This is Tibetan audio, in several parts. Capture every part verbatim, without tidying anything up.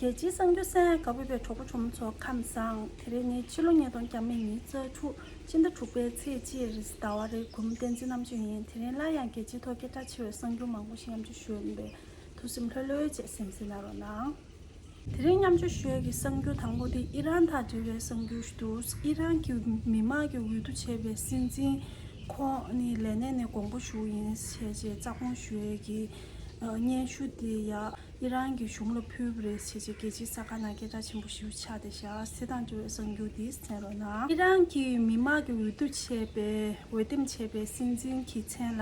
རྒྱལ་སྤྱིའི་གསར་འགྱུར་གསན་གནང་བ་ལ་གུས་པའི་གྲོགས་པོ་གྲོགས་མོ་ཚོ་ཁམས་བཟང་། དེ་རིང་ནི་ཕྱི་ལོ་ཉིས་སྟོང་ཉི་ཤུ་རྩ་དྲུག་སྤྱི་ཟླ་དྲུག་པའི་ཚེས་གཅིག་རེད། ཟླ་བ་རེ་དགུན་བསྟན་འཛིན་རྣམ་དཔྱོད་ཡིན། དེ་རིང་སླར་ཡང་རྒྱལ་སྤྱིའི་ཐོག་སྐད་གྲགས་ཆེ་བའི་གསར་འགྱུར་མང་པོ་ཞིག་མཉམ་སྤྱོད་ཞུ་ཡིན་པས། ཐུགས་སེམས་ལྷོད་ལྷོད་བྱས་གསན་གཟིགས་གནང་རོགས་གནང་། དེ་རིང་མཉམ་སྤྱོད་ཞུ་ཡས་ཀྱི་གསར་འགྱུར་དང་པོ་དེ་ཨི་རན་དང་འབྲེལ་བའི་གསར་འགྱུར་ཞིག་འདུག་ཨི་རན་གྱི་མི་དམངས་ཀྱི་འོས་བསྡུ་བྱས་པའི་སྲིད་འཛིན་ཁོང་ནི་ལས་གནས་ནས་དགོངས་པ་ཞུ་ཡིན་ཞེས་བྱས་རྩ་དགོངས་ཞུ་ཡས་ཀྱི་སྙན་ཞུ་དེ་ཡ་ཨི་རན་གྱི་གཞུང་ལ་ཕུལ་བ་རེད་ཞེས་བྱས་རྒྱལ་སྤྱིའི་གསར་ཁང་ནང་སྐད་གྲགས་ཆེན་པོ་ཞིག་ཆགས་བསྡད་ཤག་དེ་དང་འབྲེལ་བའི་གསར་འགྱུར་འདི་གསན་རོགས་གནང་། ཨི་རན་གྱི་མི་དམངས་ཀྱི་འོས་བསྡུ་བྱས་པའི་འོས་འདེམས་བྱས་པའི་སྲིད་འཛིན་གྱི་མཚན་ལ་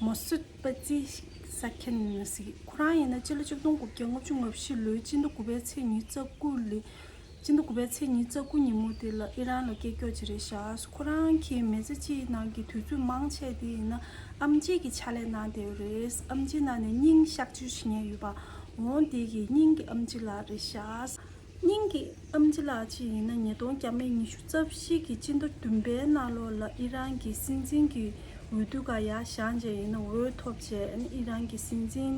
མོ་སུད་པ་ཙི་ས་ཁན་ཟེར། ཁོ་རང་ཡིན་ན་སྤྱི་ལོ་ཆིག་སྟོང་དགུ་བརྒྱ་ལྔ་བཅུ་ང་བཞི་ལོའི་སྤྱི་ཟླ་དགུ་པའི་ཚེས་ཉི་ཤུ་རྩ་དགུ་ལ། སྤྱི་ཟླ་དགུ་པའི་ཚེས་ཉི་ཤུ་རྩ་དགུ་ཉིན་མོ་དེ་ལ་ཨི་རན་ལ་སྐྱེས་རྒྱུ་ཅིག་རེད་ཤག་ཁོ་རང་གི་མི་ཚེ་གཅིག་ནང་གི་དུས་ཚོད་མང་ཆེ་དེ་ཡིན་ན་ཨེམ་ཆི་གི་ཕྱག་ལས་གནང་བསྡད་ཡོད་རེད། ཨེམ་ཆི་ནང་ནས་སྙིང་གཤག་བཅོས་བྱེད་མཁན་ཡོད་པ། འོ་དེ་གི་སྙིང་གི་ཨེམ་ཆི་ལགས་རེད་ཤག་སྙིང་གི་ཨེམ་ཆི་ལགས་ཅིག་ཡིན་ན་ཉིས་སྟོང་ཉི་ཤུ་རྩ་བཞི་གི་སྤྱི་ཟླ་བདུན་པའི་ནང་ལོགས་ལ་ཨི་རན་གྱི་སྲིད་འཛིན་གྱི་འོས་བསྡུ་ག་ཡར་བཞེངས་བྱས་ཡིན་ན་འོས་ཐོབ་བྱས་ཨི་རན་གྱི་སྲིད་འཛིན་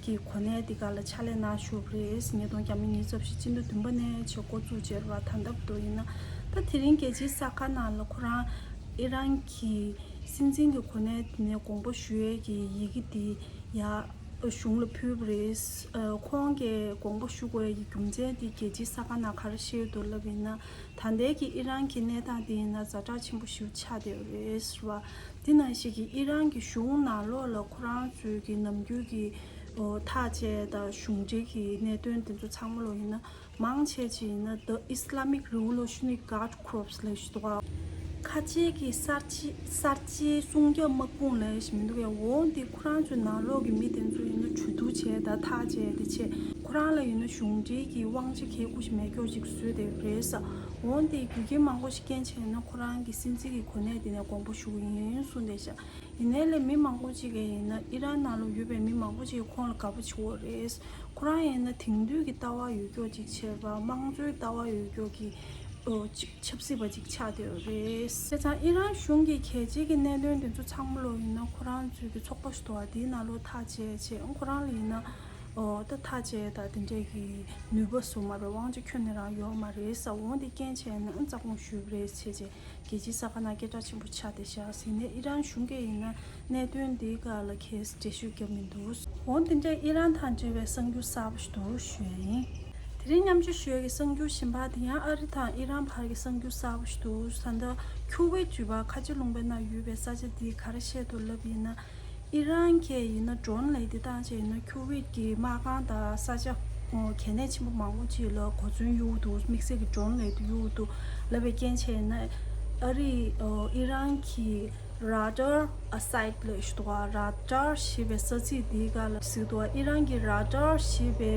གྱི་གོ་གནས་དེ་ག་ལ་ཕྱག་ལས་གནང་བཞུགས་པ་རེད། ཉིས་སྟོང་ཉི་ཤུ་རྩ་བཞི་སྤྱི་ཟླ་བདུན་པ་ནས་བྱས་འགོ་བཙུགས་བྱས་ར་ད་ལྟ་བར་དུ་ཡིན་ན། ད་དེ་རིང་རྒྱལ་སྤྱིའི་གསར་ཁང་ནང་ལ་ཁོ་རང་ཨི་རན་གྱི་སྲིད་འཛིན་གྱི་གོ་གནས་དེ་ནས་དགོངས་པ་ཞུ་ཡས་ཀྱི་ཡི་གེ་དེ་ཡ། གཞུང་ལ་ཕུལ་བ་རེད། ཁོང་གིས་དགོངས་པ་ཞུ་དགོས་ཡ་གི་རྒྱུ་མཚན་དེ་རྒྱལ་སྤྱིའི་གསར་ཁང་ནང་ག་རེ་བཤད་འདུག་ལབ་ཡིན་ན། ད་ལྟའི་གི་ཨི་རན་གྱི་གནས་སྟངས་དེ་ཡིན་ན་ཛ་དྲག་ཆེན་པོ་ཞིག་ཆགས་བསྡད་ཡོད་རེད་ཟེར་བ། དེ་ནང་བཞིན་གྱི་ཨི་རན་གྱི་གཞུང་ནང་ལོགས་ལ་ཁོ་རང་ཚོའི་གི་ནམ་རྒྱུན་གྱི་ཐག་བཅད་དང་གཞུང་འབྲེལ་གྱི་གནད་དོན་དེ་ཚོ་ཚང་མ་ལོ་ཡིན་ན། མང་ཆེ་ཆེ་ཡིན་ན་The Islamic Revolutionary Guard Corps ལབ་ཞིག་འདུག་ཁ་ཆེ་གི་གསར་བརྗེ་གསར་བརྗེའི་སྲུང་སྐྱོབ་དམག་དཔུང་ལབ་ཞིག་མི་འདུག་གས། འོ་འདི་ཁོ་རང་ཚོའི་ནང་ལོགས་ཀྱི་མི་དེ་ཚོ་ཡིན་ན་གྲོས་བསྡུར་བྱས་དང་ཐག་བཅད་དེ་བྱས། ཁོ་རང་ལ་ཡིན་ན་གཞུང་འབྲེལ་གྱི་དབང་ཆ་གལ་ཁུ་ཞིག་མེད་སྐྱོ་ཞིག་བཟོས་དེ་རེད་ས། འོ་འདི་རྒྱུ་རྐྱེན་མང་པོ་ཞིག་རྐྱེན་བྱས་ན་ཁོ་རང་གི་སྲིད་འཛིན་གྱི་གོ་གནས་དེ་ནས་དགོངས་པ་ཞུ་གི་ཡིན་གསུངས་བསྡད་ཤག་ཡིན་ནའི་ལས་མི་མང་པོ་ཅིག་གིས་ཡིན་ན་ཨི་རན་ནང་ལ་ཡོད་པའི་མི་མང་པོ་ཅིག་ཁོང་ལ་དགའ་པོ་བྱེད་ཀྱི་ཡོད་རེད། ཁོ་རང་ཡིན་ན་དེང་དུས་ཀྱི་ལྟ་བ་ཡོད་ཀྱོག་ཅིག་བྱས་པ་དམངས་གཙོའི་ལྟ་བ་ཡོད་ཀྱོག་གི་ཨོ་ཅིག་ཆབ་སྲིད་པ་ཅིག་ཆགས་བསྡད་ཡོད་རེད། བྱས་ཙང་ཨི་རན་གཞུང་གི་གལ་ཆེ་གི་གནད་དོན་དེ་ཚོ་ཚང་མ་ལོ་ཡིན་ན་ཁོ་རང་ཚོའི་གི་ཚོགས་པ་ཞིག་འདུག་པ། དེའི་ནང་ལོགས་ཐག་བཅད་བྱས་ཁོ་རང་ལ་ཡིན་ན་ཨོ་ད་ཐག་བཅད་ད་དེ་འདྲས་གི་ནུས་པ་བཟོ་མ་རེད། དབང་ཆ་ཁྱོན་ནས་རང་ཡོད་མ་རེད་ས། འོ་འདི་རྐྱེན་བྱས་ན་རྩ་དགོངས་ཞུས་པ་རེད་བྱས་བྱས། རྒྱལ་སྤྱིའི་གསར་ཁང་ནང་སྐད་གྲགས་ཆེན་པོ་ཆགས་བསྡད་ཤག་ཟེར་ནས་ཨི་རན་གཞུང་གིས་ཡིན་ན་གནད་དོན་འདིའི་སྒང་ལ་གས་འགྲེལ་བཤད་བརྒྱབ་མི་འདུག་འོན་ཏེ་འདྲ་ཨི་རན་དང་འབྲེལ་བའི་གསར་འགྱུར་གསར་པ་ཞིག་འདུག་ཞུ་ཡ་ཡིན། དེ་རིང་མཉམ་སྤྱོད་ཞུ་ཡ་གི་གསར་འགྱུར་གཞན་པ་དེ་ཡང་ཨ་རི་དང་ཨི་རན་བར་གྱི་གསར་འགྱུར་གསར་པ་ཞིག་འདུག་ད་ལྟ་ཁུ་ཝེད་ཅུ་པ་ཁ་ཆེ་ལུང་པའི་ནང་ཡོད་པའི་ས་ཆ་འདི་ག་རེ་བཤད་འདུག་ལབ་ཡིན་ན། ཨི་རན་གྱིས་ཡིན་ན་ཌོ་རོན་ལས་དེ་བཏང་བྱས་ཡིན་ན་ཁུ་ཝེད་ཀྱི་དམག་ཁང་དང་ས་ཆ་གལ་གནད་ཆེན་པོ་མང་པོ་ཅིག་ལ་གོ་མཚོན་གཡུག་འདུག་དམིགས་བསལ་གྱི་ཌོ་རོན་ལས་དེ་གཡུག་འདུག་ལབ་པའི་རྐྱེན་བྱས་ན་ཨ་རི་ཨི་རན་གྱི་ར་ཌར་ཨ་སའིཊ་ལས་ཞུ་དུ་ར་ཌར་ཞེས་པའི་ས་ཚིགས་དེའི་སྒང་ལ་ཟེར་འདུག་ཨི་རན་གྱི་ར་ཌར་ཞེས་པའི་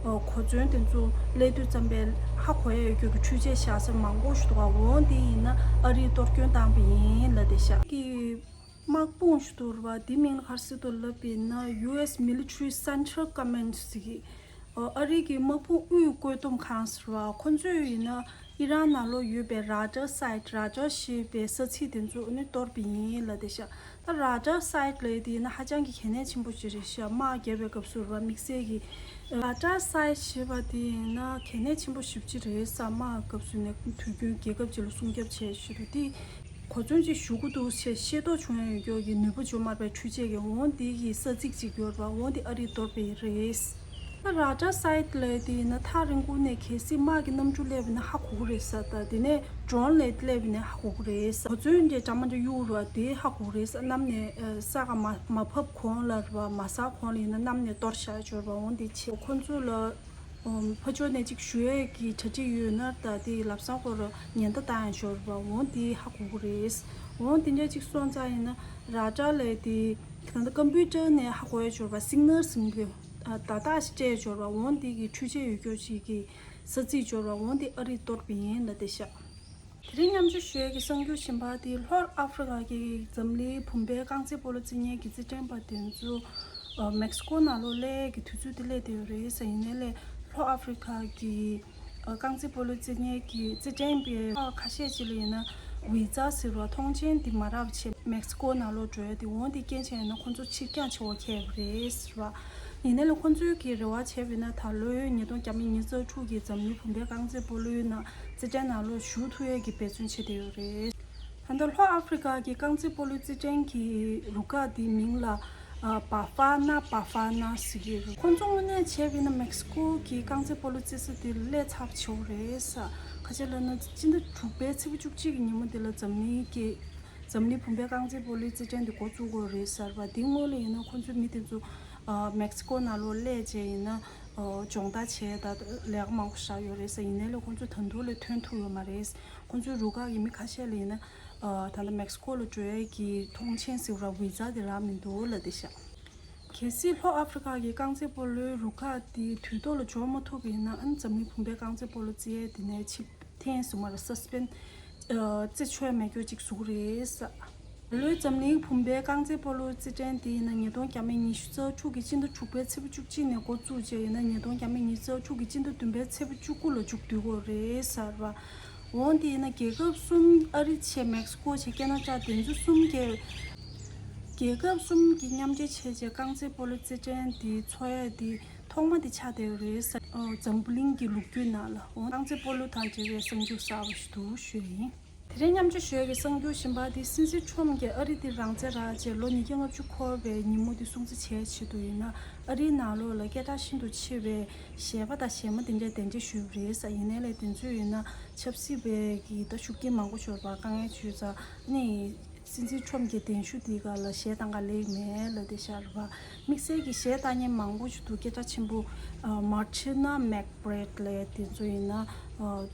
གོ་མཚོན་དེ་ཚོ་སླེབས་དུས་ཙམ་པའི་ཧ་གོ་ཡ་ཡོད་རྒྱུ་གི་འཕྲུལ་ཆས་བཞག་ས་མང་པོ་ཞིག་འདུག་འོ་དེ་ཡིན་ན་ཨ་རིས་གཏོར་སྐྱོན་བཏང་པ་ཡིན་ལབ་བསྡད་ཤག་དམག་དཔུང་ཞིག་འདུག་ར་བ། དེ་མིང་ལ་ག་རེ་ཟེར་འདུག་ལབ་པ་ཡིན་ན་ཡུ་ཨེས་Military Central Command ཟེར་གི། ཨ་རི་གི་དམག་དཔུང་དབུས་བཀོད་འདོམས་ཁང་ཟེར་བ་ཁོ་ཚོས་ཡིན་ན་ཨི་རན་ནང་ལོགས་ཡོད་པའི་ར་ཌར་སའིཊ་ར་ཌར་ཞེས་པའི་ས་ཚིགས་དེ་ཚོ་ནི་གཏོར་བ་ཡིན་ལབ་བསྡད་ཤག་ད་ར་ཌར་སའིཊ་ལབ་དེ་ཡིན་ན་ཧ་ཅང་གི་གལ་གནད་ཆེན་པོ་ཅིག་རེད་ཤག་དམག་རྒྱག་པའི་སྐབས་སུ་ར་བ་དམིགས་བསལ་གྱི་ར་ཌར་སའིཊ་ཞེས་པ་དེ་ཡིན་ན་གལ་གནད་ཆེན་པོ་ཞེ་པོ་ཅིག་རེད་ས། དམག་གི་སྐབས་སུ་ནས་དུས་རྒྱུན་རྒྱལ་ཁབ་ཅིག་ལ་སྲུང་སྐྱོབ་བྱེད་ཞུ་དུ་དེ། གོ་མཚོན་ཅིག་ཞུ་གི་འདུག་ཅེས་ཤེས་རྟོགས་བྱུང་ཡ་ཡོད་རྒྱུ་གི་ནུས་པ་འཇོག་མ་པའི་འཕྲུལ་ཆས་ཀྱི་འོང་འདི་གི་ས་ཚིགས་ཅིག་ཡོད་རེད་པ། འོང་འདི་ཨ་རིས་གཏོར་བའི་རེད། ད་ར་ཌར་སའིཊ་ལས་དེ་ཡིན་ན་ཐག་རིང་པོ་ནས་གལ་སྲིད་དམག་གི་གནམ་གྲུ་སླེབས་ན་ཧ་གོ་གི་རེད་ས། ད་དེ་ནས་ཌོ་རོན་ལས་སླེབས་ན་ཧ་གོ་གི་རེད་ས། གོ་མཚོན་འདྲ་འདྲ་མ་འདྲ་གཡུག་རེད་པ། དེ་ཧ་གོ་གི་རེད་ས། གནམ་ནས་ས་ག་མ་མ་བབས་གོང་ལ་རེད་པ། མ་ཟག་གོང་ལ་ཡིན་ན་གནམ་ནས་གཏོར་བཞག་ཡོད་རེད་པ། འོང་འདི་ཆེ་ཁོ་ཚོ་ལ། ཕར་ཕྱོགས་ནས་ཅིག་ཞུ་ཡས་ཀྱི་གྲ་སྒྲིག་ཡོད་ན་ད་དེ་ལམ་སང་ཁོ་རང་ཉེན་བརྡ་བཏང་ཡང་ཤོར་བ་འོང་དེ་ཧ་གོ་གི་རེད། འོང་དེ་འདྲ་ཅིག་སོང་ཙང་ཡིན་ན་ར་ཌར་ལས་དེ་ད་ལྟ་ཀམ་པུ་ཊར་ནས་ཧ་གོ་ཡས་ཤོར་བ་སིག་ནལ་ཟིན་པའི་བརྡ་རྟགས་ཤིག་སྤྲད་ཤོར་བ་འོང་དེ་གི་འཕྲུལ་ཆས་ཡོད་རྒྱུ་ཞིག་གི་ས་ཚིགས་ཤོར་བ་འོང་དེ་ཨ་རིས་གཏོར་བ་ཡིན་ལབ་བསྡད་ཤག་དེ་རིང་མཉམ་སྤྱོད་ཞུ་ཡས་ཀྱི་གསར་འགྱུར་གཞན་པ་དེ་ལྷོ་ཨ་ཧྥེ་རི་ཁ་གི་འཛམ་གླིང་བུམ་པའི་རྐང་རྩེད་སྤོ་ལོ་རྩེ་མཁན་གྱི་རྩེད་འགྲན་པ་དེ་ཚོ་མེག་སི་ཀོ་ནང་ལོགས་སླེབས་ཀྱི་དུས་ཚོད་དེ་སླེབས་བསྡད་ཡོད་རེད་ཟེར། ཡིན་ནའི་ལས་ལྷོ་ཨ་ཧྥེ་རི་ཁ་གི་རྐང་རྩེད་སྤོ་ལོ་རྩེད་མཁན་གྱི་རྩེད་འགྲན་པའི་ཁག་ཁ་ཤས་ཅིག་ལ་ཡིན་ན་བི་ཛ་ཟེར་བ་ཐོངས་མཆན་དེ་མ་རག་པ་བྱས་མེག་སི་ཀོ་ནང་ལོགས་འགྲོ་ཡ་དེ་འོང་དེ་རྐྱེན་བྱས་ཡིན་ན་ཁོང་ཚོ་ཕྱིར་འགྱངས་བྱེད་དགོས་ཁེལ་བ་རེད་ཟེར་བ། ཡིན་ནའི་ལ་ཁོང་ཚོའི་གི་རེ་བ་བྱས་པ་ཡིན་ན་ད་ལོའི་ཉིས་སྟོང་ཉི་ཤུ་རྩ་དྲུག་གི་འཛམ་གླིང་བུམ་པའི་རྐང་རྩེད་སྤོ་ལོའི་ནང་རྩེད་འགྲན་ནང་ལོགས་ཞུགས་ཐུབ་ཡས་ཀྱི་འབད་བརྩོན་བྱེད་བསྡད་ཡོད་རེད། ད་ལྟ་ལྷོ་ཨ་ཧྥེ་རི་ཀ་གི་རྐང་རྩེད་སྤོ་ལོའི་རྩེད་འགྲན་གྱི་རུ་ཁག་དེའི་མིང་ལ་ཨ་བྷ་ཧྥ་ན་བྷ་ཧྥ་ན་ཟེར་གྱི་ཡོད་རེད། ཁོང་ཚོ་དངོས་གནས་བྱས་པ་ཡིན་ན་མེག་སི་ཀོ་གི་རྐང་རྩེད་སྤོ་ལོ་རྩེད་ས་དེ་སླེབས་ཚར་བ་བྱས་པ་རེད་ས། ཁ་ཆེ་ལབ་ན་སྤྱི་ཟླ་དྲུག་པའི་ཚེས་པ་བཅུ་གཅིག་གི་ཉིན་མོ་དེ་ལ་འཛམ་གླིང་གི་འཛམ་གླིང་བུམ་པའི་རྐང་རྩེད་སྤོ་ལོའི་རྩེད་འགྲན་དེ་འགོ་བཙུགས་དགོས་རེད་ཟེར་བ་དེ་སྔོན་ལ་ཡིན་ན་ཁོང་ཚོའི་མི་དེ་ཚོ་ཨ་མེག་སི་ཀོ་ནང་ལོགས་སླེབས་བྱས་ཡིན་ན་ཨ་སྦྱོང་བརྡར་བྱས་ད་ལས་ཀ་མང་པོ་བཞག་ཡོད་རེད་ཟེར། ཡིན་ནའི་ལས་ཁོང་ཚོ་ད་དུང་ལས་ཐོན་ཐུབ་ཡོད་མ་རེད། ཁོང་ཚོའི་རུ་ཁག་གི་མི་ཁ་ཤས་ལ་ཡིན་ན་ཨ་ད་ལྟ་མེག་སི་ཀོ་ལ་འགྲོ་ཡས་ཀྱི་ཐོངས་མཆན་ཟེར་བ་བི་ཛ་དེ་རག་མི་འདུག་ལབ་བསྡད་ཤག་གལ་སྲིད་ལྷོ་ཨ་ཧྥེ་རི་ཀ་གི་རྐང་རྩེད་སྤོ་ལོའི་རུ་ཁག་དེ་དུས་ཐོག་ལ་འབྱོར་མ་ཐུབ་པ་ཡིན་ན་ཨ་ནི་འཛམ་གླིང་བུམ་པའི་རྐང་རྩེད་སྤོ་ལོ་རྩེད་ཡས་དེ་ནས་ཕྱིར་འཐེན་བཟོ་མ་རེད། སི་སི་པེན་ཨ་རྩེད་ཆོག་མེད་རྒྱུ་ཅིག་བཟོ་གི་རེད་ས། ལོའི་འཛམ་གླིང་བུམ་པའི་རྐང་རྩེད་སྤོ་ལོ་རྩེད་འགྲན་དེ་ཡིན་ན་ཉིས་སྟོང་ཉི་ཤུ་རྩ་དྲུག་གི་སྤྱི་ཟླ་དྲུག་པའི་ཚེས་པ་བཅུ་གཅིག་ནས་འགོ་བཙུགས་བྱས་ཡིན་ན་ཉིས་སྟོང་ཉི་ཤུ་རྩ་དྲུག་གི་སྤྱི་ཟླ་བདུན་པའི་ཚེས་པ་བཅུ་དགུ་ལ་མཇུག་བསྡུ་དགོས་རེད་ཟེར་བ། འོང་དེ་ཡིན་ན་རྒྱལ་ཁབ་གསུམ་ཨ་རི་བྱས་མེག་སི་ཀོ་བྱས་ཀེ་ན་ཌ་དེ་ཚོ་གསུམ་གྱི་རྒྱལ་ཁབ་གསུམ་གྱི་མཉམ་འབྲེལ་བྱས་བྱས་རྐང་རྩེད་སྤོ་ལོ་རྩེད་འགྲན་དེ་འཚོགས་ཡས་དེ་ཐོག་མ་དེ་ཆགས་བསྡད་ཡོད་རེད་ས། ཨ་འཛམ་བུ་གླིང་གི་ལོ་རྒྱུས་ནང་ལ་འོང་རྐང་རྩེད་སྤོ་ལོ་དང་འབྲེལ་བའི་གསར་འགྱུར་གསར་པ་ཞིག་འདུག་ཞུས་ཡིན། དེ་རིང་མཉམ་སྤྱོད་ཞུ་ཡས་ཀྱི་གསར་འགྱུར་གཞན་པ་དེ་སྲིད་འཛིན་ཁྲོམ་གྱིས་ཨ་རི་དེ་རང་བཙན་རག་རྗེས་ལོ་ཉིས་བརྒྱ་ལྔ་བཅུ་འཁོར་བའི་ཉིན་མོ་དེ་སྲུང་བརྩི་བྱེད་ཆེད་དུ་ཡིན་ན་ཨ་རིའི་ནང་ལོགས་ལ་སྐད་གྲགས་ཤིན་ཏུ་ཆེ་བའི་གཞས་པ་དང་གཞས་མ་དེ་འདྲས་གདན་འདྲེན་ཞུས་པ་རེད་ས། ཡིན་ནའི་ལས་དེ་ཚོས་ཡིན་ན་ཆབ་སྲིད་པའི་གི་ད་ཤུགས་རྐྱེན་མང་པོ་ཤོར་བ་དཀའ་ངལ་བྱུང་ཙང་ནི་སྲིད་འཛིན་ཁྲོམ་གྱི་གདན་ཞུ་དེའི་སྒང་ལ་གཞས་གཏང་ག་སླེབས་མེད་ལབ་བསྡད་ཤག་རེད་པ། དམིགས་བསལ་གྱི་གཞས་གཏང་མཁན་མང་པོ་ཞིག་འདུག་སྐད་གྲགས་ཆེན་པོ་ཨ་མར་ཆི་ན་མེག་བྷི་རེད་ལབ་དེ་ཚོ་ཡིན་ན་ཨ་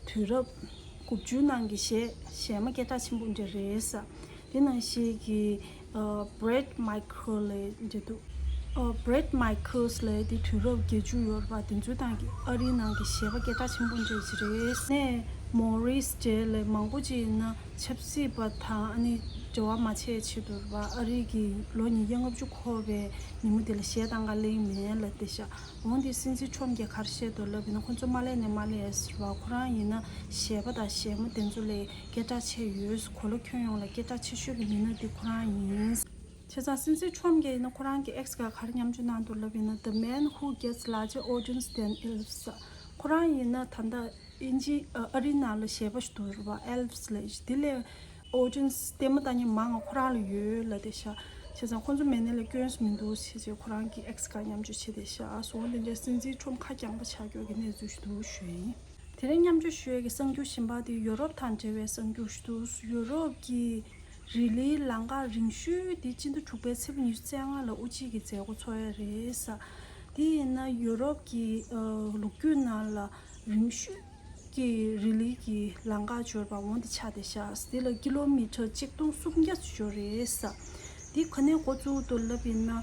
དུས་རབས་དགུ་བཅུའི་ནང་གི་གཞས་གཞས་མ་སྐད་གྲགས་ཆེན་པོ་འདྲ་རེད་ས། དེ་ནང་བཞིན་གྱི་ཨ་Bret Michaels་ལབ་འདྲ་འདུག་ཨ་Bret Michaels་ལབ་དེ་དུས་རབས་བརྒྱད་ཅུ་ཡོད་རེད་པ། དེ་ཚོའི་ནང་གི་ཨ་རིའི་ནང་གི་གཞས་པ་སྐད་གྲགས་ཆེན་པོ་འདྲ་ཞིག་རེད། ནས་Morris Day་ལབ་མང་པོ་ཅིག་ཡིན་ན་ཆབ་སྲིད་པ་དང་ཨ་ནི་འབྲེལ་བ་མ་བྱས་ཆེད་དུ་རེད་པ། ཨ་རི་གི་ལོ་ཉིས་བརྒྱ་ལྔ་བཅུ་འཁོར་བའི་ཉིན་མོ་དེ་ལ་གཞས་གཏང་ག་སླེབས་མེད་ལབ་བསྡད་ཤག་འོང་དེ་སྲིད་འཛིན་ཁྲོམ་གྱིས་ག་རེ་བཤད་འདུག་ལབ་ཡིན་ན་ཁོ་ཚོ་མ་སླེབས་ནས་མ་སླེབས་ཟེར་བ། ཁོ་རང་ཡིན་ན་གཞས་པ་དང་གཞས་མ་དེ་ཚོ་ལས་སྐད་གྲགས་ཆེ་ཡོད། གོ་ལ་ཁྱོན་ཡོངས་ལ་སྐད་གྲགས་ཆེ་ཤོས་ཀྱི་མི་སྣ་དེ་ཁོ་རང་ཡིན། བྱས་ཙང་སྲིད་འཛིན་ཁྲོམ་གྱིས་ཡིན་ན་ཁོ་རང་གི་X་སྒང་ག་རེ་མཉམ་སྤྱོད་གནང་འདུག་ལབ་ཡིན་ན། The man who gets larger audience than elves། ཁོ་རང་ཡིན་ན་ད་ལྟ་དབྱིན་ཇི་ཨ་ཨ་རི་ནང་ལ་གཞས་པ་ཞིག་འདུག་རེད་པ། Elves་ལབ་ཞིག་དེ་ལས་audience་ལྟད་མོ་ལྟ་མཁན་མང་བ་ཁོ་རང་ལ་ཡོད་ལབ་བསྡད་ཤག་བྱས་ཙང་ཁོ་ཚོ་མེད་ནའི་ལས་སྐྱོན་མི་འདུག་ཟེར་བྱས་ཁོ་རང་གི་X་སྒང་མཉམ་སྤྱོད་བྱས་བསྡད་ཤག་སོང་དེ་འདྲའི་སྲིད་འཛིན་ཁྲོམ་ཁ་རྐྱང་པ་ཆགས་ཀྱོག་གི་གནས་ཚུལ་ཞིག་འདུག་ཞུ་ཡིན། དེ་རིང་མཉམ་སྤྱོད་ཞུ་ཡས་ཀྱི་གསར་འགྱུར་གཞན་པ་དེ་ཡོ་རོབ་དང་འབྲེལ་བའི་གསར་འགྱུར་ཞིག་འདུག་ཡོ་རོབ་ཀྱི་རི་ལིའི་ལམ་ཁ་རིང་ཤོས་དེ་སྤྱི་ཟླ་དྲུག་པའི་ཚེས་པ་ཉི་ཤུ་རྩ་ལྔ་ལ་དབུ་འབྱེད་ཀྱི་མཛད་སྒོ་འཚོགས་ཡས་རེད་ས། དེ་ཡིན་ན་ཡོ་རོབ་ཀྱི་ཨ་ལོ་རྒྱུས་ནང་ལ་རིང་ཤོས་ཀྱི་རི་ལི་གི་ལམ་ཁ་འབྱོར་བ་འོང་དེ་ཆགས་བསྡད་ཤག་དེ་ལ་ཀི་ལོ་མི་ཊར་གཅིག་སྟོང་སུམ་བརྒྱ་ཙམ་འབྱོར་རེད་ས། དེ་ག་ནས་འགོ་བཙུགས་འདུག་ལབ་ཡིན་ན་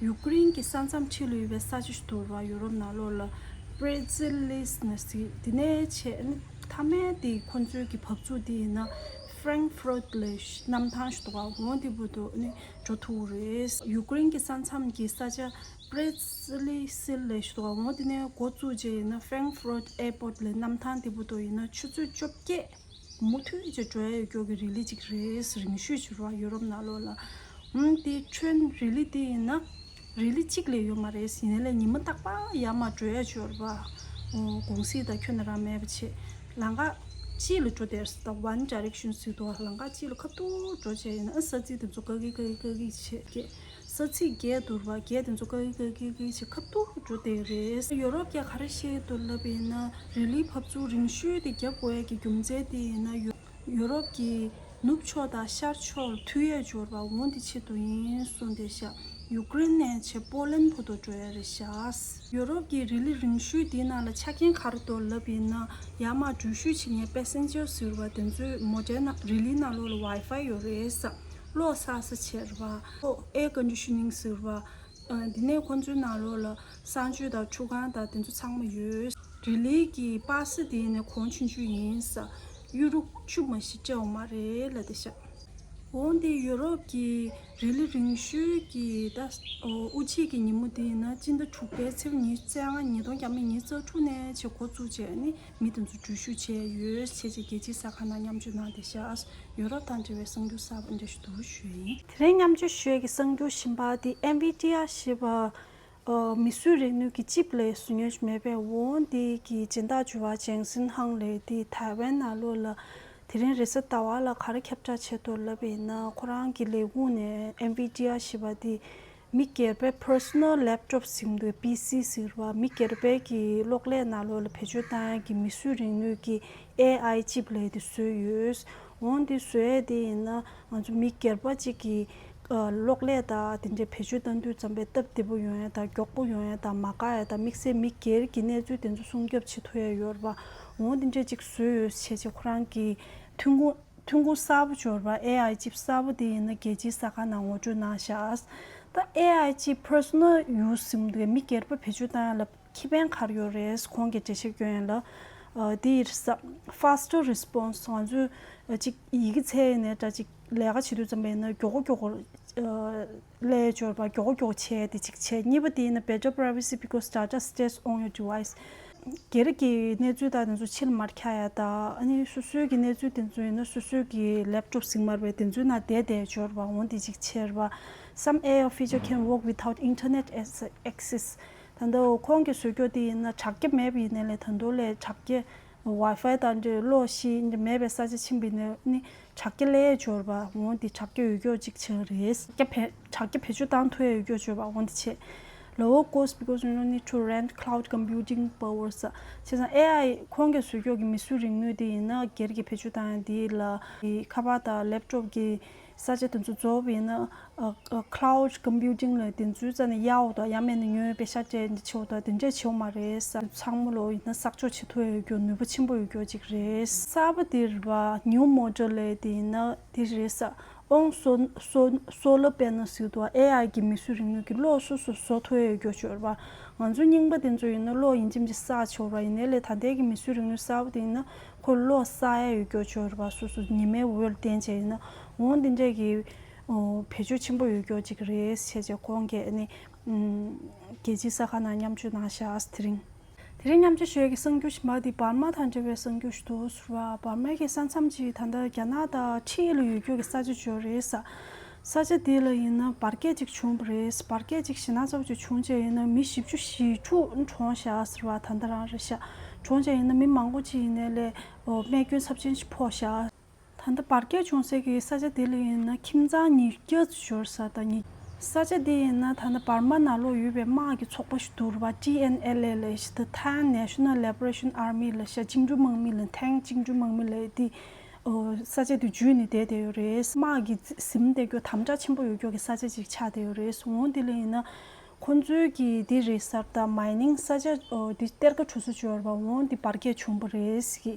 ཡུཀ་རེན་གྱི་ས་མཚམས་ཕྱི་ལ་ཡོད་པའི་ས་ཆ་ཞིག་འདུག་ར། ཡོ་རོབ་ནང་ལོགས་ལ་པྲེ་ཛི་ལིས་ན་ཟེར། དེ་ནས་བྱས་ནི་མཐའ་མའི་དེ་ཁོང་ཚོའི་གི་བབས་ཚུགས་དེ་ཡིན་ན་ཧྥ་རེང་ཧྥུ་རོད་ལབ་གནམ་ཐང་ཞིག་འདུག་ག་འོང་དེ་བར་དུ་ནི་འགྲོ་ཐུབ་རེད། ཡུཀ་རེན་གྱི་ས་མཚམས་ཀྱི་ས་ཆ་པྲེ་ཛི་ལི་སིལ་ལབ་ཞིག་འདུག་ག་འོང་དེ་ནས་འགོ་བཙུགས་རྗེས་ཡིན་ན་ཧྥ་རེང་ཧྥུ་རོད་ཨེར་པོར་ཊི་ལབ་གནམ་ཐང་དེ་བར་དུ་ཡིན་ན་ཆུ་ཚོད་བཅོ་བརྒྱད་མུ་མཐུད་ཀྱིས་འགྲོ་ཡ་ཡོད་ཀྱོག་གི་རི་ལི་གཅིག་རེད། རིང་ཤོས་ཅིག་རེད་ཡོ་རོབ་ནང་ལོགས་ལ། ཧུམ། དེ་ཁྱོན་རི་ལི་དེ་ཡིན་ན་རི་ལི་གཅིག་ལས་ཡོད་མ་རེད། ཡིན་ནའི་ལས་ཉི་མ་རྟག་པར་ཡར་མར་འགྲོ་ཡ་ཅིག་ཡོད་རེད་པ། ཨོ། གུང་གསེང་དང་ཁྱོན་ནས་རང་མེད་པ་བྱས། ལམ་ཁ་གཅིག་ལ་འགྲོ་བསྡད་ས་དང་། One Direction་ཟེར་འདུག་ལམ་ཁ་གཅིག་ལ་ཁ་ཐུག་འགྲོ་བྱས་ཡིན་ན་ཨ་ས་ཚིགས་དེ་ཚོ་ཀ་ཀི་ཀ་ཀི་ཀ་ཀི་བྱས་ཀྱི། ས་ཚིགས་བརྒྱད་འདུག་ར། བརྒྱད་དེ་ཚོ་ཀ་ཀི་ཀ་ཀི་ཀ་ཀི་བྱས་ཁ་ཐུག་འགྲོ་བསྡད་རེད། ཡོ་རོབ་ཀྱིས་ག་རེ་བཤད་འདུག་ལབ་ཡིན་ན་རི་ལིའི་བབས་ཚུགས་རིང་ཤོས་དེ་རྒྱབ་དགོས་ཡས་ཀྱི་རྒྱུ་མཚན་དེ་ཡིན་ན་ཡོ་ཡོ་རོབ་ཀྱི་ནུབ་ཕྱོགས་དང་ཤར་ཕྱོགས་མཐུད་ཡས་ཅིག་ཡོད་རེད་པ། འོང་དེ་ཆེད་དུ་ཡིན་གསུངས་བསྡད་ཤག་ཡུཀ་རེན་ནས་བྱས་པོ་ལན་བར་དུ་འགྲོ་ཡས་རེད་ཤག་ཡོ་རོབ་ཀྱི་རི་ལི་རིང་ཤོས་དེའི་ནང་ལ་ཆ་རྐྱེན་ག་རེ་འདུག་ལབ་ཡིན་ན་ཡར་མར་འགྲུལ་བཞུད་བྱེད་མཁན་པེ་སེན་ཇར་ཟེར་བ་དེ་ཚོའི་མོ་ཊའི་ནང་རི་ལིའི་ནང་ལོགས་ལ་ཝའི་ཕའི་ཡོད་རེད་ས། གློག་བསགས་ས་བྱས་རེད་པ། ཨོ། ཨེར་ཀོན་ཌི་ཤ་ནིང་ཟེར་བ། ཨ། འདི་ནས་ཁོང་ཚོའི་ནང་ལོགས་ལ་གསང་སྤྱོད་དང་ཁྲུས་ཁང་དང་དེ་ཚོ་ཚང་མ་ཡོད། རི་ལིའི་གི་པ་སེ་དེ་ནས་གོང་ཆུང་ཆུང་ཡིན་ས། ཡུ་རོ་བཅུ་མ་གཏོགས་སྤྲད་ཡོད་མ་རེད་ལབ་བསྡད་ཤག་འོང་དེ་ཡོ་རོབ་ཀྱི་རི་ལི་རིང་ཤོས་ཀྱི་ད་དབུ་འབྱེད་ཀྱི་ཉིན་མོ་དེ་ཡིན་ན་སྤྱི་ཟླ་དྲུག་པའི་ཚེས་པ་ཉི་ཤུ་རྩ་ལྔ་ཉིས་སྟོང་ཉི་ཤུ་རྩ་དྲུག་ནས་བྱས་འགོ་བཙུགས་བྱས་ནི། མི་དེ་ཚོ་འགྲུལ་བཞུད་བྱས་ཡོད་བྱས་བྱས་རྒྱལ་སྤྱིའི་གསར་ཁང་ནང་མཉམ་སྤྱོད་གནང་བསྡད་ཤག་ཡོ་རོབ་དང་འབྲེལ་བའི་གསར་འགྱུར་གསར་པ་འདི་འདྲ་ཞིག་འདུག་ཞུས་ཡིན། དེ་རིང་མཉམ་སྤྱོད་ཞུ་ཡས་ཀྱི་གསར་འགྱུར་གཞན་པ་དེ་ཨེན་ཝི་ཌི་ཡ་ཞེས་པ་ ཨ། མིས་བཟོས་རིག་ནུས་ཀྱི་ཅིབ་ལབ་བཟོ་མྱོང་མེད་པས། འོ་འདི་གི་སྦྱིན་བདག་ཅིག་ཡོད་པ་ཅན་སིན་ཧང་ལབ་དེ་ཐའེ་ཝན་ནང་ལོགས་ལ་དེ་རིང་རེས་གཟའ་ཟླ་བ་ལ་ག་རེ་ཁྱབ་བསྒྲགས་བྱས་འདུག་ལབ་པ་ཡིན་ན། ཁོ་རང་གི་ལས་ཁུངས་ནས་ཨེན་ཝི་ཌི་ཡ་ཞེས་པ་དེ་མི་སྒེར་པའི་པར་སོ་ནལ་ལེབ་ཊོབ་ཟེར་གྱི་འདུག་པི་སི་ཟེར་བ། མི་སྒེར་པའི་གི་གློག་ཀླད་ནང་ལོགས་ལ་བེད་སྤྱོད་བཏང་ཡག་གི་མིས་བཟོས་རིག་ནུས་ཀྱི་ཨེ་ཨའི་ཅིབ་ལབ་དེ་བཟོས་ཡོད། འོ་འདི་བཟོ་ཡག་དེ་ཡིན་ན་ང་ཚོ་མི་སྒེར་པ་གཅིག་གི་ཨ། གློག་ཀླད་དང་དེ་འདྲའི་བེད་སྤྱོད་བཏང་དུས་ཙམ་པའི་སྟབས་བདེ་པོ་ཡོང་ཡག་དང་། མགྱོགས་པོ་ཡོང་ཡག་དང་། མ་འགག་ཡག་དང་། དམིགས་བསལ་མི་སྒེར་གྱི་གནས་ཚུལ་དེ་ཚོ་སྲུང་སྐྱོབ་བྱེད་ཐུབ་ཡག་ཡོད་རེད་པ། འོ་དེ་འདྲས་ཅིག་བཟོས་ཡོད་བྱས་བྱས། ཁོ་རང་གི་ཐོན་ཁུངས་ཐོན་ཁུངས་གསར་པ་ཅིག་ཡོད་རེད་པ། ཨེ་ཨའི་ཅིབ་གསར་པ་དེ་ཡིན་ན་རྒྱལ་སྤྱིའི་གསར་ཁང་ནང་ངོ་སྤྲོད་གནང་བཞག་ད་ཨེ་ཨའི་ཅིབ་པར་སོ་ནལ་ཡུ་སི་ཟེར་གྱི་འདུག་མི་སྒེར་པ་བེད་སྤྱོད་བཏང་ཡག་ལ་ཁེ་ཕན་ག་རེ་ཡོད་རེད། ཁོང་གིས་འགྲེལ་བཤད་སྐྱོན་ཡག་ལ། ཨ། དེ་ཡིན་ཙང་faster response། ང་ཚོས་ཨ། ཅིག་ཡི་གེ་འཚོལ་ཡག་ཡིན་ནའི་འདྲ། ཅིག་ལས་ཀ་བྱེད་དུས་ཙམ་པ་ཡིན་ན་མགྱོགས་པོ་མགྱོགས་པོ་ཨ། ལས་འབྱོར་བ་མགྱོགས་པོ་མགྱོགས་པོ་བྱས་ཏེ་ཅིག་བྱས། གཉིས་པ་དེ་ཡིན་ན better privacy because data stays on your device། སྒེར་གྱི་གནས་ཚུལ་དག་དེ་ཚོ་ཕྱི་ལ་མར་འཁྱེར་ཡག་དང་། ཨ་ནི་སོ་སོའི་གི་གནས་ཚུལ་དེ་ཚོ་ཡིན་ན་སོ་སོའི་གི་ལེབ་ཊོབ་ཟེར་གྱི་མ་རེད་པས། དེ་ཚོའི་ནང་བསྡད་བསྡད་ཡག་ཡོད་རེད་པ། འོ་འདི་ཅིག་བྱས་རེད་པ། Some A I feature can work without internet ac- access། ད་ལྟ་ཁོང་གིས་བཟོ་ཡག་དེ་ཡིན་ན་དྲ་རྒྱ་མེད་པ་ཡིན་ནའི་ལས། ད་དུང་ལས་དྲ་རྒྱ་ཝའི་ཕའི་དང་འདྲ་གློག་ཤིག་མེད་པའི་ས་ཆ་ཕྱིན་པ་ཡིན་ནའི་ནི་དྲ་རྒྱ་སླེབས་ཡག་ཡོད་རེད་པ། འོ་འདི་དྲ་རྒྱ་ཡོད་ཡག་ཅིག་ཆགས་རེད། དྲ་རྒྱ་བེད་དྲ་རྒྱ་བེད་སྤྱོད་བཏང་ཐུབ་ཡག་ཡོད་ཡག་ཡོད་རེད་པ། འོ་འདི་བྱས། Lower cost because you don't need to rent cloud computing power ཟེར། བྱས་ཙང་ཨེ་ཨའི་ཁོང་གིས་བཟོ་ཡག་གི་མིས་བཟོས་རིག་ནུས་དེ་ཡིན་ན་སྒེར་གྱི་བེད་སྤྱོད་བཏང་ཡག་དེ་ལ་ཁ་པར་དང་ལེབ་ཊོབ་ཀྱི་ས་ཆ་དེ་ཚོ་རྫོགས་པ་ཡིན་ན། ཨ། ཨ། cloud computing ལབ་དེ་ཚོའི་རྩ་ནས་གཡར་ཡག་དང་། ཡང་མིན་ན་ཉོས་པའི་ཤ་སྤྲད་འདི་བྱེད་ཡག་དང་། དེ་འདྲས་བྱེད་ཡག་མ་རེད་ཟེར། ཚང་མ་ལོ་ཡིན་ན་གསར་འཇོག་བྱེད་ཐུབ་ཡག་ཡོད་ཡག་ནུས་པ་ཆེན་པོ་ཡོད་ཡག་ཅིག་རེད། གསར་པ་དེ་རེད་པ། new model ལབ་དེ་ཡིན་ན་དེ་རེད་ཟེར། on sol- sol- solar panels ཟེར་གྱི་འདུག་ཨེ་ཨའི་གི་མིས་བཟོས་རིག་ནུས་ཀྱིས་གློག་སོ་སོ་བཟོ་ཐུབ་ཡག་ཡོད་ཡག་ཡོད་རེད་པ། ང་ཚོ་རྙིང་པ་དེ་ཚོ་ཡིན་ན་གློག་ཡིན་གཅིག་མིན་གཅིག་བསགས་བྱེད་དགོས་རེད་པ། ཡིན་ནའི་ལས་ད་ལྟའི་གི་མིས་བཟོས་རིག་ནུས་གསར་པ་དེ་ཡིན་ན་ཁོ་གློག་བསགས་ཡག་ཡོད་ཡག་ཡོད་རེད་པ། སོ་སོ་ཉི་མའི་འོད་ལ་བརྟེན་བྱས་ཡིན་ན། འོ་འདི་འདྲས་ཀྱི་ཨོ། བེད་སྤྱོད་ཆེན་པོ་ཡོད་ཡག་ཅིག་རེད་བྱས་བྱས། ཁོང་གིས་ཨ་ནི་ཨམ། རྒྱལ་སྤྱིའི་གསར་ཁང་ནང་མཉམ་སྤྱོད་གནང་བཞག་དེ་རིང་། དེ་རིང་མཉམ་སྤྱོད་ཞུ་ཡག་གི་གསར་འགྱུར་གཞན་པ་དེ་འབར་མ་དང་འབྲེལ་བའི་གསར་འགྱུར་ཞིག་འདུག་ཟེར་བ། འབར་མའི་གི་ས་མཚམས་ཅིག་ད་ལྟ་རྒྱ་ནག་དང་འཁྲིས་ལ་ཡོད་ཡག་གི་ས་ཆ་ཅིག་ཡོད་རེད་ཟེར། ས་ཆ་དེ་ལ་ཡིན་ན་འབར་གས་ཅིག་བྱུང་བ་རེད། འབར་གས་ཅིག་ཞེད་སྣང་ཚ་པོ་ཅིག་བྱུང་བྱས་ཡིན་ན་མི་བཞི་བཅུ་ཞེ་དྲུག་གྲོངས་བཞག་ཟེར་བ། ད་ལྟ་རང་རེད་ཤག་གྲོངས་བྱས་ཡིན་ན་མི་མང་པོ་ཅིག་ཡིན་ནའི་ལས་ཨོ། རྨས་སྐྱོན་ཚབས་ཆེན་ཅིག་ཕོག་བཞག་ད་ལྟ་འབར་གས་བྱུང་སའི་གི་ས་ཆ་དེ་ལ་ཡིན་ན་ཁྱིམ་ཚང་ཉིས་བརྒྱ་ཙམ་ཡོད་ས་དང་། ཉི་ས་ཆ་དེ་ཡིན་ན་ད་ལྟ་འབར་མ་ནང་ལོགས་ཡོད་པའི་དམག་གི་ཚོགས་པ་ཞིག་འདུག་པ། ཊི་ཨེན་ཨེལ་ཨེ་ལབ་ཤག་ད་Ta'ang National Liberation Army ལབ་ཤག་བཅིངས་འགྲོལ་དམག་མི་ལབ། ཐེང་བཅིངས་འགྲོལ་དམག་མི་ལབ་དེ། ཨོ། ས་ཆ་དེ་འཇུས་ནས་བསྡད་བསྡད་ཡོད་རེད། དམག་གིས་ཟིན་བསྡད་ཡག་དམ་དྲག་ཆེན་པོ་ཡོད་ཡག་གི་ས་ཆ་ཅིག་ཆགས་བསྡད་ཡོད་རེད། འོ་དེ་ལ་ཡིན་ན་ཁོང་ཚོའི་གི་དེ་རེད་ཟེར། ད་མའི་ནིང་ས་ཆ་ཨོ། དེ་གཏེར་ཁ་འཁྱུ་ས་ཅིག་ཡོད་རེད་པ། འོ་དེ་འབར་གས་བྱུང་བ་རེད་ཟེར་གི།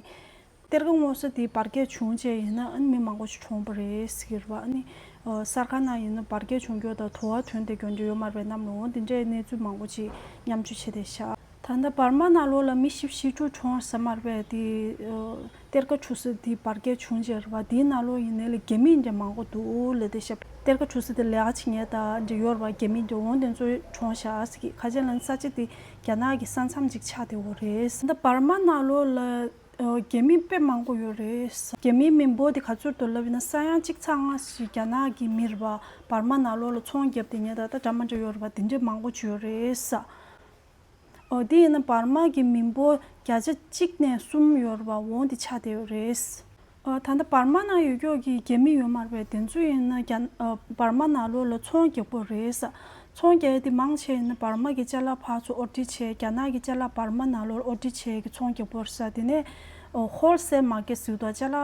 གཏེར་ཁ་སྔོག་ས་དེ་འབར་གས་བྱུང་བྱས་ཡིན་ན་ཨ་ནི་མི་མང་པོ་ཞིག་གྲོངས་པ་རེད་ཟེར་གི་རེད་པ། ཨ་ནི་ཨ། གསར་ཁང་ནང་ཡིན་ན་འབར་གས་བྱུང་ཡག་དང་དུ་བ་ཐོན་བསྡད་ཡག་འདྲ་ཡོད་མ་རེད་པས། གནམ་ལ། འོ་དེ་འདྲའི་གནས་ཚུལ་མང་པོ་ཅིག་མཉམ་སྤྱོད་བྱས་བསྡད་ཤག་ད་ལྟ་འབར་མ་ནང་ལོགས་ལ་མི་བཞི་བཅུ་ཞེ་དྲུག་གྲོངས་ཟེར་མ་རེད་པས། དེ་ཨ། གཏེར་ཁ་འཁྱུ་ས་དེ་འབར་གས་བྱུང་བྱས་རེད་པ། དེའི་ནང་ལོགས་ཡིན་ནའི་ལས་རྒྱ་མི་འདྲ་མང་པོ་འདུག་ལབ་བསྡད་ཤག་གཏེར་ཁ་འཁྱུ་ས་དེ་ལས་ཀ་བྱེད་མཁན་དང་འདྲ་ཡོད་རེད་པ། རྒྱ་མི་འདྲ། འོ་དེ་ཚོ་གྲོངས་ཤག་ཟེར་གི། ག་རེ་ལབ་ན་ས་ཆ་དེ་རྒྱ་ནག་གི་ས་མཚམས་ཅིག་ཆགས་བསྡད་ཡོད་རེད། ད་ལྟ་འབར་མ་ནང་ལོགས་ལ་ཨོ། རྒྱ་མི་དཔེ་མང་པོ་ཡོད་རེད། རྒྱ་མིའི་མི་འབོར་དེ་ག་ཚོད་འདུག་ལབ་ཡིན་ན་ས་ཡ་གཅིག་ཚེག་ལྔ་ཞིག་རྒྱ་ནག་གི་མི་རེད་པ། འབར་མ་ནང་ལོགས་ལ་ཚོང་བརྒྱབ་བསྡད་མཁན་ད་ལྟ་འདྲ་མི་འདྲ་ཡོད་རེད་པ། དེ་འདྲ་མང་པོ་ཅིག་ཡོད་རེད་ཟེར། ཨོ། དེ་ཡིན་ན་འབར་མ་གི་མི་འབོར་བརྒྱ་ཆ་གཅིག་ནས་གསུམ་ཡོད་རེད་པ། འོ་དེ་ཆགས་བསྡད་ཡོད་རེད། ཨ། ད་ལྟ་འབར་མ་ནང་ཡོད་ཡག་གི་རྒྱ་མི་ཡོད་མ་རེད་པས། དེ་ཚོ་ཡིན་ན་རྒྱ། ཨ། འབར་མ་ནང་ལོགས་ལ་ཚོང་རྒྱག་གི་རེད་ཟེར། ཚོང་རྒྱག་ཡག་དེ་མང་ཆེ་ཡིན་ན་འབར་མ་གི་ཅ་ལག་ཕར་ཚུར་ཨོར་ཌར་བྱས། རྒྱ་ནག་གི་ཅ་ལག་འབར་མ་ནང་ལོགས་ལ་ཨོར་ཌར་བྱས་ཀྱི་ཚོང་རྒྱག་གི་རེད་ཟེར། དེ་ནས་ཨོ། ཧོལ་སེལ་མར་ཀེཊ་ཟེར་གྱི་འདུག་ཅ་ལག་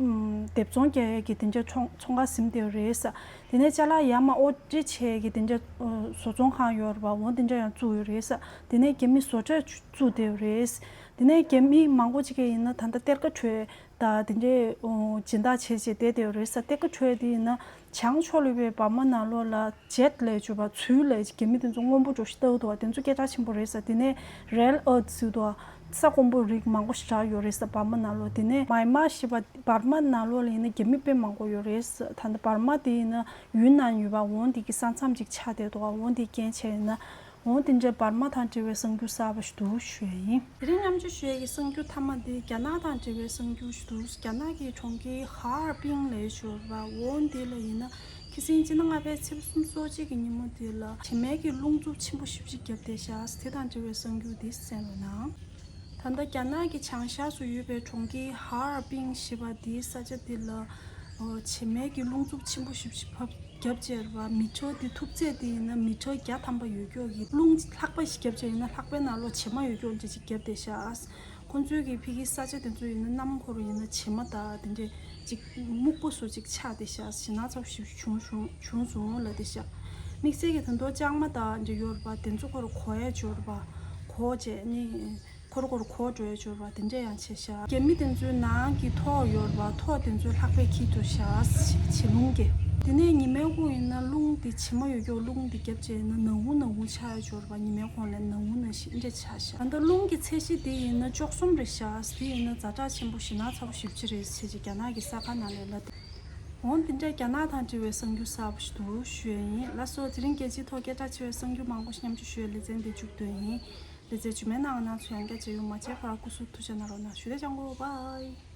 ཨམ། སྡེབ་ཚོང་རྒྱག་ཡག་གི་དེ་འདྲ་ཚོང་ཚོང་ཁང་ཟིན་བསྡད་ཡོད་རེད་ཟེར། དེ་ནས་ཅ་ལག་ཡར་མར་ཨོར་ཌར་བྱས་ཀྱི་དེ་འདྲ་ཨོ། བཟོ་ཚོང་ཁང་ཡོད་རེད་པ། འོ་དེ་འདྲ་ཡང་བཙུགས་ཡོད་རེད་ཟེར། དེ་ནས་རྒྱ་མི་བཟོ་གྲྭ་བཙུགས་བསྡད་ཡོད་རེད། དེ་ནས་རྒྱ་མི་མང་པོ་ཅིག་གིས་ཡིན་ན་ད་ལྟ་གཏེར་ཁ་བྲོས་དང་དེ་འདྲའི་ཨོ། སྦྱིན་བདག་བྱས་བྱས་བསྡད་བསྡད་ཡོད་རེད་ཟེར། གཏེར་ཁ་བྲོས་དེ་ཡིན་ན་བྱང་ཕྱོགས་ལ་ཡོད་པའི་འབར་མ་ནང་ལོགས་ལ་ཇེཊ་ལབ་ཡག་པ། ཚུར་ལ་རྒྱ་མི་དེ་ཚོ་སྔོན་པོ་འདྲ་ཞིག་ལྟ་གི་འདུག་དེ་ཚོ་སྐད་གྲགས་ཆེན་པོ་རེད་ཟེར། དེ་ནས་རེར་ཨརཐ་ཟེར་གྱི་འདུག་ས་ཀོང་པོ་རིགས་མང་པོ་ཞིག་རག་ཡོད་རེད་ཟེར་འབར་མ་ནང་ལོགས། དེ་ནས་མཱ་ཡན་མཱ་ཞེས་པ་འབར་མ་ནང་ལོགས་ལ་ཡིན་ན་རྒྱ་མི་དཔེ་མང་པོ་ཡོད་རེད་ཟེར། ད་ལྟ་འབར་མ་དེ་ཡིན་ན་ཡུན་ནན་ཡོད་པ། འོ་དེ་གི་ས་མཚམས་ཅིག་ཆགས་བསྡད་འདུག་འོ་དེའི་རྐྱེན་བྱས་ཡིན་ན། འོ་དེ་འདྲའི་འབར་མ་དང་འབྲེལ་བའི་གསར་འགྱུར་གསར་པ་ཞིག་འདུག་ཞུ་ཡ་ཡིན། དེ་རིང་མཉམ་སྤྱོད་ཞུ་ཡ་གི་གསར་འགྱུར་མཐའ་མ་དེ་རྒྱ་ནག་དང་འབྲེལ་བའི་གསར་འགྱུར་ཞིག་འདུག་རྒྱ་ནག་གི་གྲོང་ཁྱེར་ཧར་པིན་ལབ་ཡག་པ། འོ་དེ་ལ་ཡིན་ན་ ཁྱི་སེང་སྤྱི་ཟླ་ལྔ་པའི་ཚེས་པ་སོ་གཅིག་གི་ཉིན་མོ་དེ་ལ་བྱེ་མའི་གི་རླུང་འཚུབ་ཆེན་པོ་ཞེ་པོ་ཅིག་བརྒྱབ་བསྡད་ཤག་དེ་དང་འབྲེལ་བའི་གསར་འགྱུར་འདི་གསན་རོགས་གནང་། ད་ལྟ་རྒྱ་ནག་གི་བྱང་ཤར་སུ་ཡོད་པའི་གྲོང་ཁྱེར་ཧར་པིང་ཞེས་པ་དེའི་ས་ཆ་དེ་ལ་ཨོ་བྱེ་མའི་གི་རླུང་འཚུབ་ཆེན་པོ་ཞེ་པོ་ཅིག་བབས་བརྒྱབ་བྱས་རེད་པ། མི་ཊར་དེ་མཐུག་ཚད་དེ་ཡིན་ན་མི་ཊར་བརྒྱ་ཐམ་པ་ཡོད་ཀྱོག་གི་རླུང་ལྷགས་པ་ཞིག་བརྒྱབ་བྱས་ཡིན་ན་ལྷགས་པའི་ནང་ལོགས་བྱེ་མ་ཡོད་ཀྱོག་འདྲ་ཅིག་བརྒྱབ་བསྡད་ཤག་ཁོ་ཚོའི་གི་ཕ་གིའི་ས་ཆ་དེ་ཚོ་ཡིན་ན་གནམ་འཁོར་ཡིན་ན་བྱེ་མ་དང་དེ་འདྲས་ཅིག་སྨུག་པོ་བཟོ་ཅིག་ཆགས་བསྡད་ཤག་ཞེད་སྣང་ཚ་པོ་ཞིག་བྱུང་བྱུང་བྱུང་སོང་ལབ་བསྡད་ཤག་དམིགས་བསལ་གྱི་ད་དུང་ལྕང་མ་དང་འདྲ་ཡོད་རེད་པ། དེ་ཚོ་ཁོ་རང་གོག་ཡ་ཅིག་ཡོད་རེད་པ། གོག་བྱས་ནི་ཁོ་རང་ཁོ་རང་གོག་འགྲོ་ཡ་ཅིག་ཡོད་རེད་པ། དེ་འདྲས་ཡང་བྱས་ཤག་རྒྱ་མི་དེ་ཚོའི་ནང་གི་ཐོག་ཡོད་རེད་པ། ཐོག་དེ་ཚོ་ལྷགས་པས་འཁྱེར་འགྲོ་ཤག་བྱེ་རླུང་གིས། དེ་ནས་ཉི་མའི་གུང་ཡིན་ན་རླུང་དེ་བྱེ་མ་ཡོད་ཀྱོག་རླུང་དེ་བརྒྱབ་བྱས་ཡིན་ན་ནང་ཧུ་ནང་ཧུ་ཆགས་ཡ་ཅིག་ཡོད་རེད་པ། ཉི་མའི་གུང་ལ་ནང་ཧུ་ནང་ཞིག་འདྲ་ཆགས་ཤག་ད་ལྟ་རླུང་གི་ཚད་གཞི་དེ་ཡིན་ན་བཅུ་གསུམ་རེད་ཤག་དེ་ཡིན་ན་ཛ་དྲག་ཆེན་པོ་ཞེད་སྣང་ཚ་པོ་ཞེ་པོ་ཅིག་རེད་ཟེར་ཅིག་རྒྱ་ནག་གི་གསར་ཁང་ནང་ལ་ལབ་བསྡད། འོན་ཏེ་འདྲ་རྒྱ་ནག་དང་འབྲེལ་བའི་གསར་འགྱུར་གསར་པ་ཞིག་ཏུ་ཞུ་ཡ་ཡིན། ལགས་སོ། དེ་རིང་རྒྱལ་སྤྱིའི་ཐོག་སྐད་གྲགས་ཆེ་བའི་གསར་འགྱུར་མང་པོ་ཞིག་མཉམ་སྤྱོད་ཞུ་ཡའི་ལེ་ཚན་འདི་མཇུག་བསྡུ་ཡ་ཡིན། ལེ་ཚན་རྗེས་མའི་ནང་ང་རང་ཚོ་ཡང་བསྐྱར་མཇལ་ཡོང་། མ་མཇལ་བར་སྐུ་གཟུགས་ཐུགས་ཅག་གནང་རོགས་གནང་ཞུ། ལེ་ཅང་གོ་བའི།